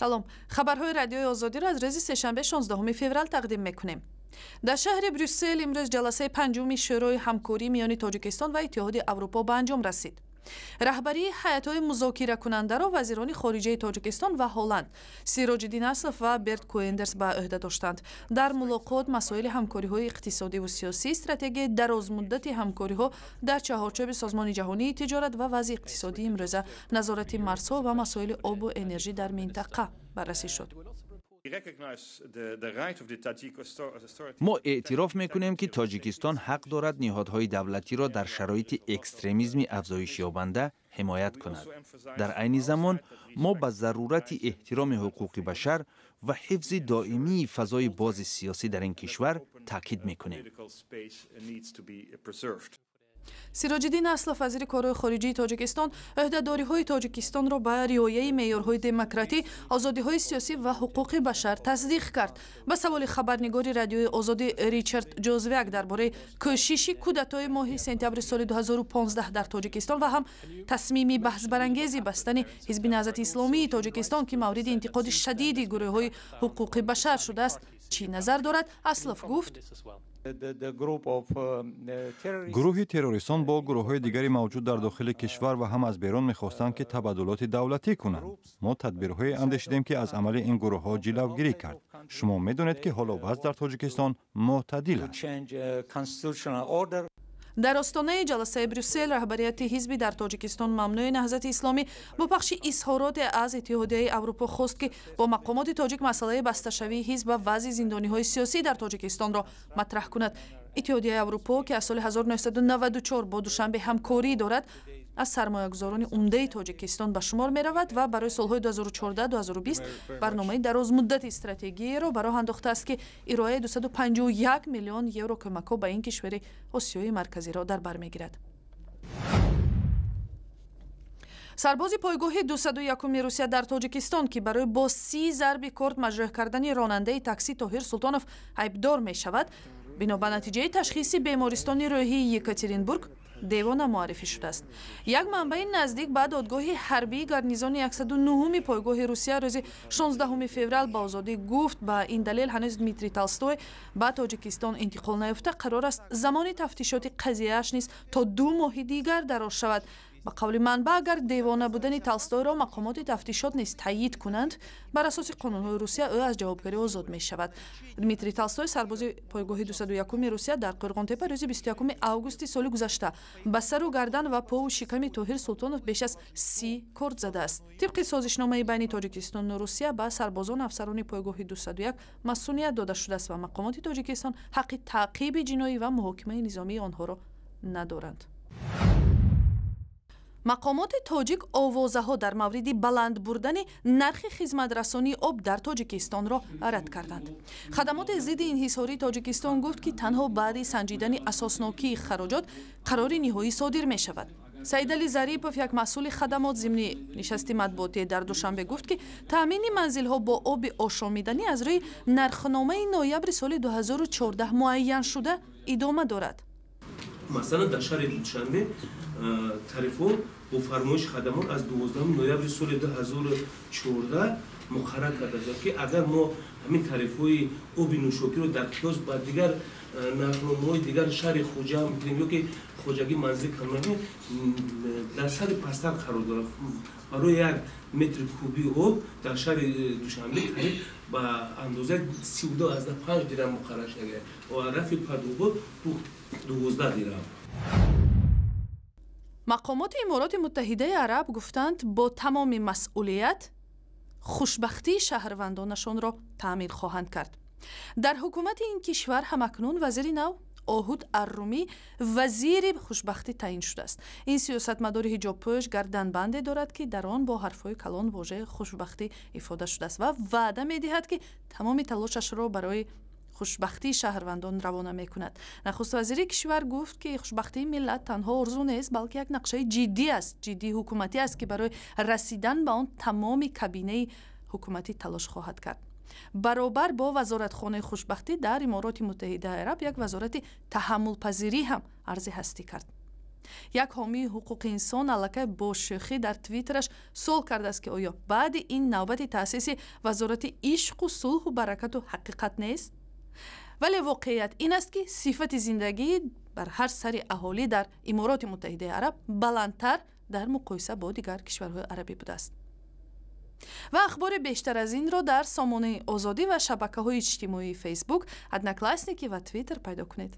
Салом, хабарҳои Радиои Озодиро аз рӯзи сешанбе, 16 феврал тақдим мекунем. Дар шаҳри Брюссел имрӯз ҷаласаи панҷуми Шӯрои ҳамкорӣ миёни Тоҷикистон ва Иттиҳоди Аврупо ба анҷом расид. Раҳбарии ҳайатҳои музокиракунандаро вазирони хориҷаи Тоҷикистон ва Ҳолланд Сироҷиддин Аслов ва Берт Куендерс ба ӯҳда доштанд. Дар мулоқот масоили ҳамкориҳои иқтисодиву сиёсӣ, стратегияи дарозмуддати ҳамкориҳо дар чаҳорчӯби Созмони ҷаҳонии тиҷорат ва вазъи иқтисодии имрӯза, назорати марзҳо ва масоили обу энержӣ дар минтақа баррасӣ шуд. Мо эътироф мекунем, ки Тоҷикистон ҳақ дорад ниҳодҳои давлатиро дар шароити экстремизми афзоишёбанда ҳимоят кунад. Дар айни замон мо ба зарурати эҳтироми ҳуқуқи башар ва ҳифзи доимии фазои бози сиёсӣ дар ин кишвар таъкид мекунем. Сироҷиддин Аслов, вазири корҳои хориҷии Тоҷикистон, ӯҳдадориҳои Тоҷикистонро ба риояи меъёрҳои демократӣ, озодиҳои сиёсӣ ва ҳуқуқи башар тасдиқ кард. Ба саволи хабарнигори Радиои Озодӣ Ричард Ҷозвяк дар бораи кӯшиши кудатои моҳи сентябри соли 2015 дар Тоҷикистон ва ҳам тасмими баҳсбарангези бастани Ҳизби Наҳзати Исломии Тоҷикистон, ки мавриди интиқоди шадиди гурӯҳҳои ҳуқуқи башар шудааст, чӣ назар дорад, Аслов гуфт: Гурӯҳи террористон бо гурӯҳҳои дигари мавҷуд дар дохили кишвар ва ҳам аз берун мехостанд, ки табаддулоти давлатӣ кунанд. Мо тадбирҳое андешидем, ки аз амали ин гурӯҳҳо ҷилавгирӣ кард. Шумо медонед, ки ҳоло вазъ дар Тоҷикистон мӯътадил аст. Дар остонаи ҷаласаи Брюссел раҳбарияти ҳизби дар Тоҷикистон мамнӯи Наҳзати Исломӣ бо пахши изҳороте аз Иттиҳодияи Аврупо хост, ки бо мақомоти тоҷик масъалаи басташавии ҳизб ва вазъи зиндониҳои сиёсӣ дар Тоҷикистонро матраҳ кунад. Иттиҳодияи Аврупо, ки аз соли 1994 бо Душанбе ҳамкорӣ дорад, аз сармоягузорони умдаи Тоҷикистон ба шумор меравад ва барои солҳои 2014-2020 барномаи дарозмуддати стратегияро ба роҳ андохтааст, ки ироаи 251 миллион евро кӯмакҳо ба ин кишвари Осиёи Марказиро дар бар мегирад. Сарбози пойгоҳи 201-уми Русия дар Тоҷикистон, ки барои бо 30 зарби корд маҷрӯҳ кардани ронандаи таксӣ Тоҳир Султонов айбдор мешавад, бино ба натиҷаи ташхиси бемористони рӯҳии Екатеринбург девона муаррифӣ шудааст. Як манбаи наздик ба додгоҳи ҳарбии гарнизони 109-уми пойгоҳи Русия рӯзи 16 феврал ба Озодӣ гуфт, ба ин далел ҳанӯз Дмитрий Толстой ба Тоҷикистон интиқол наёфта, қарор аст замони тафтишоти қазияаш низ то 2 моҳи дигар дароз шавад. Ба қавли манбаъ, агар девона будани Толстойро мақомоти тафтишот низ таъйид кунанд, бар асоси қонунҳои Русия ӯ аз ҷавобгарӣ озод мешавад. Дмитрий Толстой, сарбози пойгоҳи 201-уми Русия дар Қӯрғонтепа, рӯзи 21 августи соли гузашта ба сару гардан ва пову шиками Тоҳир Султонов беш аз 30 корд задааст. Тибқи созишномаи байни Тоҷикистону Русия ба сарбозону афсарони пойгоҳи 201 масуният дода шудааст ва мақомоти Тоҷикистон ҳаққи таъқиби ҷиноӣ ва муҳокимаи низомии онҳоро надоранд. Мақомоти тоҷик овозаҳо дар мавриди баланд бурдани нархи хизматрасонии об дар Тоҷикистонро рад карданд. Хадамоти зидди инҳисории Тоҷикистон гуфт, ки танҳо баъди санҷидани асоснокии хароҷот қарори ниҳоӣ содир мешавад. Саидали Зарипов, як масъули хадамот, зимни нишасти матбуотӣ дар Душанбе гуфт, ки таъмини манзилҳо бо оби ошомиданӣ аз рӯи нархномаи ноябри соли 2014 муайяншуда идома дорад. Масалан, дар шаҳри Душанбе тарифҳо бо фармоиши хадамот аз 12 ноябри соли 2014 муқаррар карда шуд, ки агар мо ҳамин тарифҳои оби нӯшокиро дар қиёс ба дигар нархномаҳои дигар шаҳри Хуҷанд бигирем ё ки хоҷагии манзили коммуналӣ, дар сатҳи пасттар қарор дорад. Барои як метри кубии об дар шаҳри Душанбе тариф ба андозаи 32,5 дирам муқаррар шуда ва рафи пардохтгоҳ 12 дирам. Мақомоти Имороти Муттаҳидаи Араб гуфтанд, бо тамоми масъулият хушбахтии шаҳрвандонашонро таъмин хоҳанд кард. Дар ҳукумати ин кишвар ҳамакнун вазири нав Оҳуд Аррумӣ вазири хушбахтӣ таъин шудааст. Ин сиёсатмадори ҳиҷобпӯш гарданбанде дорад, ки дар он бо ҳарфҳои калон вожаи хушбахтӣ ифода шудааст ва ваъда медиҳад, ки тамоми талошашро барои хушбахтии шаҳрвандон равона мекунад. Нахуствазири кишвар гуфт, ки хушбахтии миллат танҳо орзу нест, балки як нақшаи ҷиддӣ аст, ҷиддии ҳукуматӣ аст, ки барои расидан ба он тамоми кабинаи ҳукуматӣ талош хоҳад кард. Баробар бо вазоратхонаи хушбахтӣ дар Имороти Муттаҳидаи Араб як вазорати таҳаммулпазирӣ ҳам арзи ҳастӣ кард. Як ҳомии ҳуқуқи инсон аллакай бо шӯхӣ дар Твиттераш суол кардааст, ки оё баъди ин навбати таъсиси вазорати ишқу сулҳу баракату ҳақиқат нест? Вале воқеият ин аст, ки сифати зиндагӣ бар ҳар сари аҳолӣ дар Имороти Муттаҳидаи Араб баландтар дар муқоиса бо дигар кишварҳои арабӣ будааст. Ва ахбори бештар аз инро дар сомонаи Озодӣ ва шабакаҳои иҷтимоии Фейсбук, Одноклассники ва Твиттер пайдо кунед.